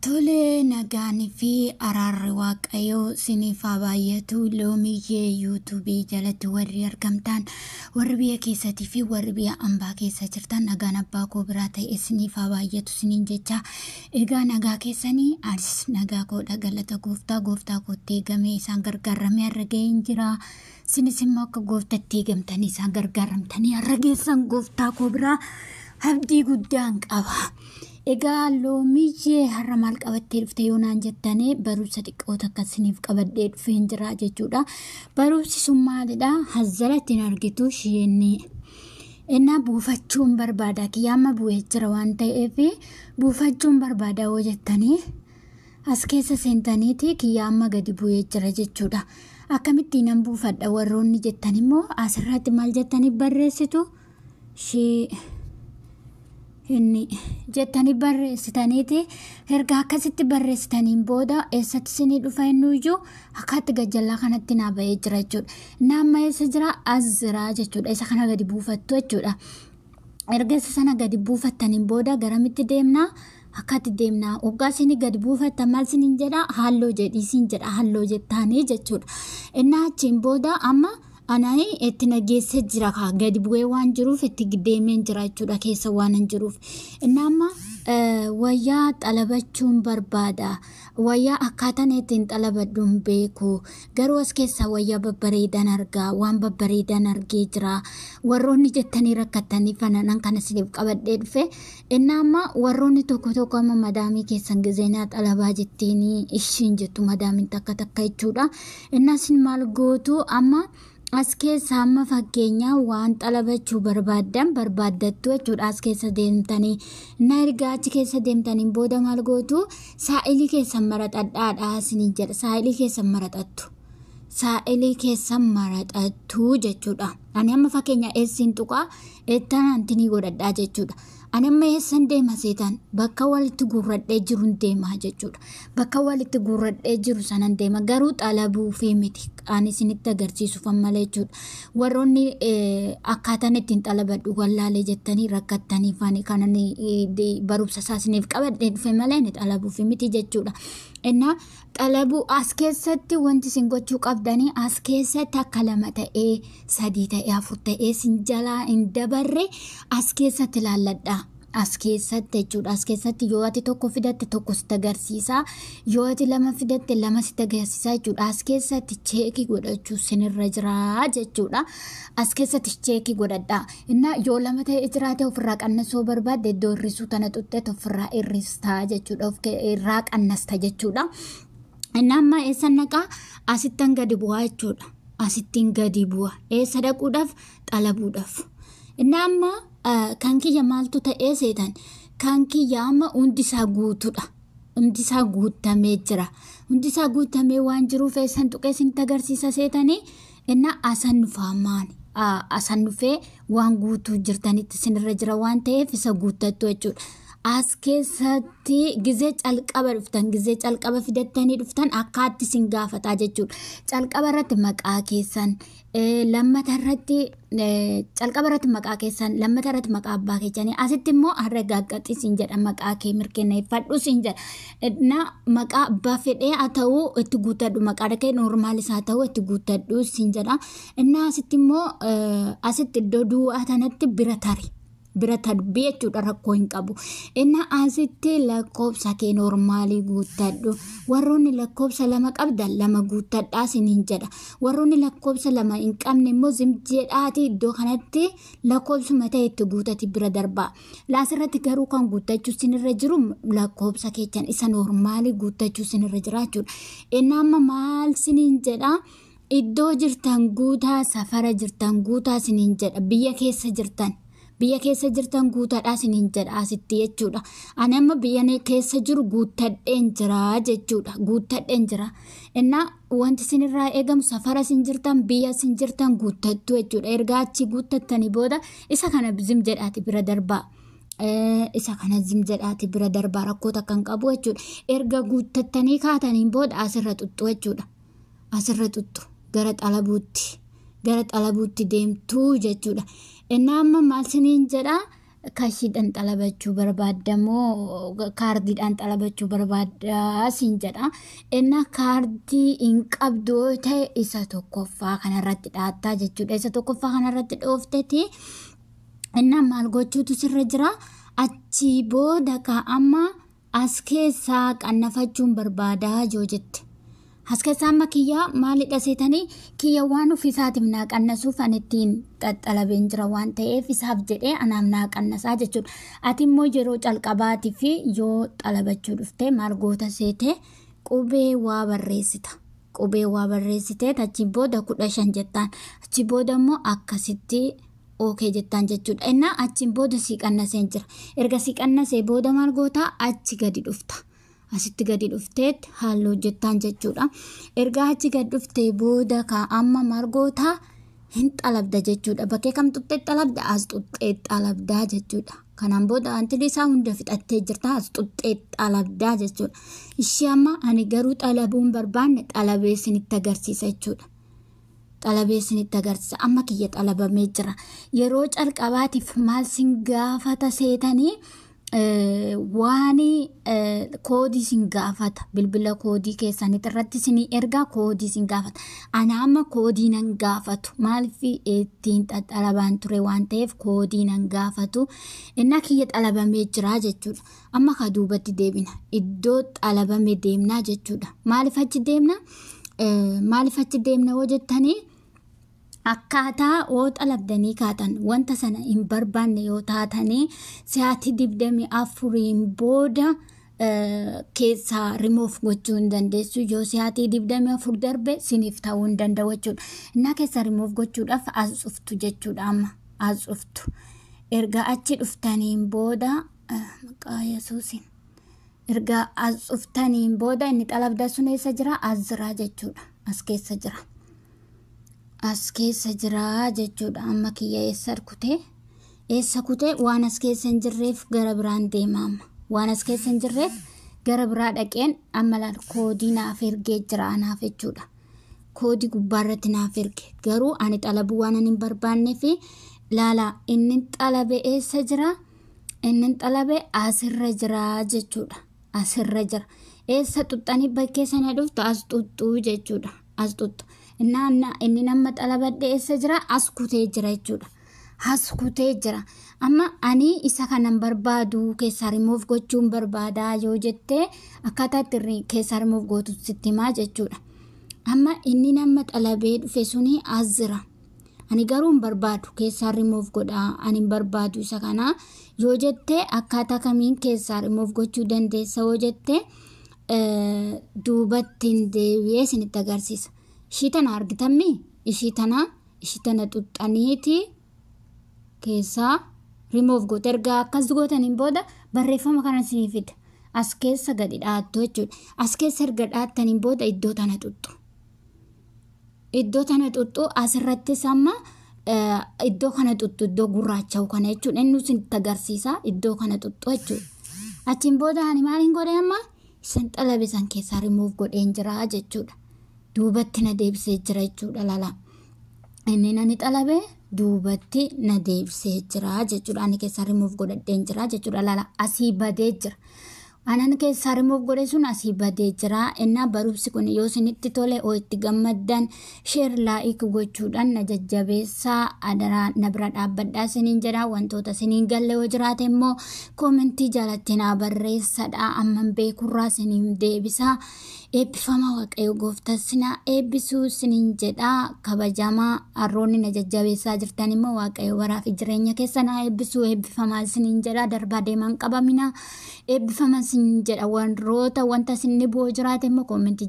Tolee, nagaanii fi araarri Waaqayyoo isiniif haa baay'atu. Loomiyyee yuutuubii jalatti warri argamtan, warri biyya keessatii fi warri biyya ambaa keessa jirtan, nagaan abbaa koo biraa ta'e isiniif haa baay'atu isiniin jecha. Egaa nagaa keessanii, anis nagaa koodha, galata gooftaa. Gooftaa kootti eegamee isaan gargaaramee har'a ga'een jira. Isinis immoo akka gooftatti eegamtanii isaan gargaaramtanii har'a geessan gooftaa koo biraa abdii guddaan qaba. Egaa loomiyyee har'a maal qabattee dhufte yoo naan jettanii, barumsa xiqqoo takka isiniif qabadhee dhufeen jira jechuudha. Barumsi sun maalidha? Hazalatti hin argitu isheen innaa buufachuun barbaada. Kiyyaama bu'ee jira waan ta'eef buufachuun barbaada yoo jettanii, as keessa seentaniiti kiyyaama gadi bu'ee jira jechuudha. Akkamittiin nan buufadha warroonni jettan immoo, asirratti maal jettanii barreessitu? Shii inni jettanii barreessitaniiti. Erga akkasitti barreessitaniin booda eessatti isinii dhufa? Innuyyuu akkaatti gajjallaa kanatti naa ba'ee jira jechuudha. Naamma eessa jira? As jira jechuudha. Isa kana gadi buufattu jechuudha. Erga isa sana gadi buufattaniin booda garamitti deemnaa? Akkatti deemnaa. Waggaa isinii gadi buufattan maal isiniin jedha? Halloo jedhii siin jedha. Halloo jettaanii jechuudha. Innaa achiin booda amma anaa itti nageessee jira kaa, gadi bu'ee waan jiruuf itti deemeen jira jechuudha, keessa waan hin jiruuf. Inni amma wayyaa xalabachuun barbaada. Wayyaa akkaataan ittiin xalabadhu hin beeku. Garuu as keessaa wayyaa babbareedan argaa, waan babbareedan argee jira. Warroonni jettanii rakkattanii fananan kana isiniif qabadhee dhufe. Inni amma warroonni tokko tokko amma madaamii keessan gizeenaa xalabaa jettiinii ishiin jettu, madaamiin takka takka jechuudha. Inni asin maal gootu? Amma as keessa amma fakkeenyaa waan xalabachuu barbaaddan barbaaddattu jechuudha, as keessa deemtanii. Na erga achi keessa deemtaniin booda maal gootu? Saa'ilii keessan maraxadhaadha isiniin jedha. Saa'ilii keessan maraxattu. Saa'ilii keessan maraxattu jechuudha. Ani amma fakkeenya eessiin tuqaa ettaan antinii godhadhaa jechuudha. Ani amma eessan deema seetan? Bakka walitti guurradhee jiru deema jechuudha. Bakka walitti guurradhee jiru sanan deema, garuu xalabuu fi miti, ani isinitti agarsiisuuf malee jechuudha. Warroonni akkaataan ittiin xalabadhu wallaalee jettanii rakkattanii faani kanan barumsa isaa isiniif qabadhee dhufe malee inni xalabuu fi miti jechuudha. Innaa xalabuu as keessatti wanti isin gochuu qabdanii, as keessatti akka lama ta'ee, sadii ta'ee, afur ta'ee isin jalaa hin dabarre as keessatti ilaalladha. As keessatti jechuudha. As keessatti yoo ati tokko fidatte tokko sitti agarsiisa. Yoo ati lama fidatte lama sitti agarsiisa jechuudha. As keessatti check godhachuu sinirra jira jechuudha. As keessatti check godhadha. Innaa yoo lama ta'ee jiraate ofirraa qannasuu barbaadde, iddoo hir'isuu tana xuxxeet ofirraa hir'istaa jechuudha. Of irraa qannasta jechuudha. Innaa amma eessan naqaa? Asittan gadi bu'aa jechuudha. Asittiin gadi bu'a. Eessa dhaquudhaaf? Xalabuudhaaf. Innaa amma kan kiyya maaltu ta'ee seetan? Kan kiyya amma hundi isaa guutuudha. Hundi isaa guutamee jira. Hundi isaa guutamee waan jiruuf eessan tuqee isinitti agarsiisa seetanii? Innaa asan dhufaa maani? Asan dhufee waan guutuu jirtanitti isinirra jira waan ta'eef isa guuttattu jechuudha. As keessatti gizee calqaba dhuftan, gizee calqaba fidattanii dhuftan akkaatti isin gaafataa jechuudha. Calqaba irratti maqaa keessan, lammata irratti, calqaba irratti maqaa keessan, lammata irratti maqaa abbaa keessanii, asitti immoo har'a gaaggaxii siin jedha, maqaa kee mirkaneeffadhu siin jedha. Na maqaa abbaa fedhee haa ta'u itti guuttadhu, maqaa kee normal isaa ta'u itti guuttadhu siin jedha. Innaa asitti immoo asitti iddoo duwwaa tanatti bira tari. Bira tarbii jechuudha, rakkoo hin qabu. Innaa asitti lakkoofsa kee normal guuttadhu. Warroonni lakkoofsa lama qabdan lama guuttadhaa isiniin jedha. Warroonni lakkoofsa lama hin qabne immoo zim jedhaati iddoo kanatti lakkoofsuma ta'e itti guutati bira darbaa. Laasirratti garuu kan guuttachuu isinirra jiru lakkoofsa keessan isa normal guuttachuu isinirra jira jechuudha. Innaa amma maal isiniin jedhaa? Iddoo jirtan guutaa, safara jirtan guutaa isiniin jedha. Biyya keessa jirtan. Biyya keessa jirtan guutaadhaa isiniin jedha asitti jechuudha. Ani amma biyya keessa jiru guuttadheen jira jechuudha. Guuttadheen jira. Innaa wanti isinirraa eegamu safara isin jirtan, biyya isin jirtan guuttattu jechuudha. Erga achi guuttattanii booda isa kana zim jedhaati bira darbaa. Isa kana zim jedhaati bira darbaa, rakkoo takka hin qabu jechuudha. Erga guuttattanii kaataniin booda asirra xuxxu jechuudha. Asirra xuxxu, gara xalabuutti. Gara xalabuutti deemtuu jechuudha. Innaa amma maal isiniin jedhaa? Kaashiidhaan xalabachuu barbaadda moo kaardiidhaan xalabachuu barbaaddaa siin jedha. Innaa kaardii hin qabdu yoo ta'e isa tokkoffaa kanarratti dhaattaa jechuudha. Isa tokkoffaa kanarratti dhoofteeti innaa maal gochuutu sirra jira? Achii booda amma as keessaa qannafachuun barbaadaa yoo jette. As keessaa amma kiyyaa maalidha seetanii kiyya waan ofiisaatiif naa qannasuuf ani ittiin xaxxalabeen jira waan ta'eef isaaf jedhee anaaf naa qannasaa jechuudha. Ati immoo yeroo calqabaatii fi yoo xalabachuu dhufte maal goota seete qubee waa barreessita. Qubee waa barreessitee achi booda 15 jettaan. Achi booda immoo akkasitti ookee jettaan jechuudha. Innaa achiin booda sii qannaseen jira. Erga sii qannasee booda maal gootaa achi gadi dhufta. Asitti gadi dhufteet halluu jettaan jechuudha. Erga achi gadi dhuftee booda amma maal gootaa hin xalabda jechuudha. Bakkee kam xuxxee xalabda? As xuxxee xalabdaa jechuudha. Kanaan booda wanti isaa hunda fixattee jirta as xuxxee xalabdaa jechuudha. Ishee amma ani garuu xalabuu hin barbaanne xalabee isinitti agarsiisa jechuudha. Xalabee isinitti agarsiisa. Amma kiyya xalabamee jira. Yeroo calqabaatiif maal sin gaafata seetanii? Waan koodii sin gaafata. Bilbila koodii keessanitti irratti isinii ergaa koodii sin gaafata. Ana amma koodii nan gaafatu. Maaliif ittiin xaxalabaan ture waan ta'eef koodii nan gaafatu. Innaa kiyya xalabamee jira jechuudha. Amma ka duubatti deebina. Iddoo xalabame deemnaa jechuudha. Maaliif achi deemna? Maaliif achi deemna yoo jettanii? Akkaataa yoo xalabdanii kaatan wanta sana hin barbaanne yoo taatanii sa'aatii 24 booda keessaa remove gochuu hin dandeessu. Yoo sa'aatii 24 darbe siniif ta'uu hin danda'u jechuudha. Innaa keessaa remove gochuudhaaf as dhuftu jechuudha amma as dhuftu. Erga achi dhuftaniin booda maqaa Yesuusiin. Erga as dhuftaniin booda inni xalabda sun eessa jira? As jira jechuudha. As keessa jira. As keessa jira jechuudha. Amma kiyya eessa kutee? Eessa kutee? Waan as keessa hin jirreef gara biraan deema amma. Waan as keessa hin jirreef gara biraa dhaqeen amma laal koodii naaf ergee jira anaaf jechuudha. Koodii gubbaarratti naaf erge. Garuu ani xalabuu waan ani hin barbaannee fi laala inni xalabe eessa jira? Inni xalabe asirra jira jechuudha. Asirra jira. Eessa xuxxanii bakkee sana dhuftu as xuxxuu jechuudha. As xuxxu. Inni nama xalabadhe eessa jira? As kutee jira jechuudha. As kutee jira. Amma ani isa kanan barbaadu keessaa remove gochuun barbaadaa yoo jettee akkaataa itti keessaa remove gootu sitti himaa jechuudha. Amma inni nama xalabee dhufe suni as jira. Ani garuu hin barbaadu keessaa remove godhaa ani hin barbaadu isa kana yoo jettee akkaataa kamiin keessaa remove gochuu dandeessa yoo jettee duubatti hin deebi'ee isinitti agarsiisa. Ishii tana argitammi? Ishii tana xuxxaniiti keessaa remove goote. Erga akkas gootaniin booda barreeffama kana isinii fida. As keessa gadi dhaattu jechuudha. As keessa erga dhaattaniin booda iddoo tana xuxxu. Iddoo tana xuxxu asirrattis amma iddoo kana xuxxu iddoo gurraacha'u kana jechuudha. Inni isinitti agarsiisa iddoo kana xuxxu jechuudha. Achiin booda ani maaliin godhe amma isan xalabe san keessaa remove godheen jira jechuudha. Duubatti na deebisee jira jechuudha lala. Inni nani xalabe duubatti na deebisee jira jechuudha. Ani keessaa remove godhadheen jira jechuudha lala. Asii badee jira. Anan keessaa remove godhe sun asii badee jira. Innaa barumsi kun yoo isinitti tole oo itti gammaddan share like gochuudhaan na jajjabeessaa adaraa na bira dhaabbadhaa isiniin jedha. Wantoota isiniin galle yoo jiraate immoo koomentii jalatti naa barreessadha. Amman beekurraa isiniin deebisaa. Eebbifama Waaqayyo gooftaa sinaa eebbisuu isiniin jedha. Kabajamaa harroonni na jajjabeessaa jirtan immoo Waaqayyo baraa fi jireenya keessa naa eebbisuu eebbifamaa isiniin jedha. Darbaa deemaan qabamina. Eebbifama isiniin jedha. Warroota wanta isin bu'oo jiraate immoo koomentii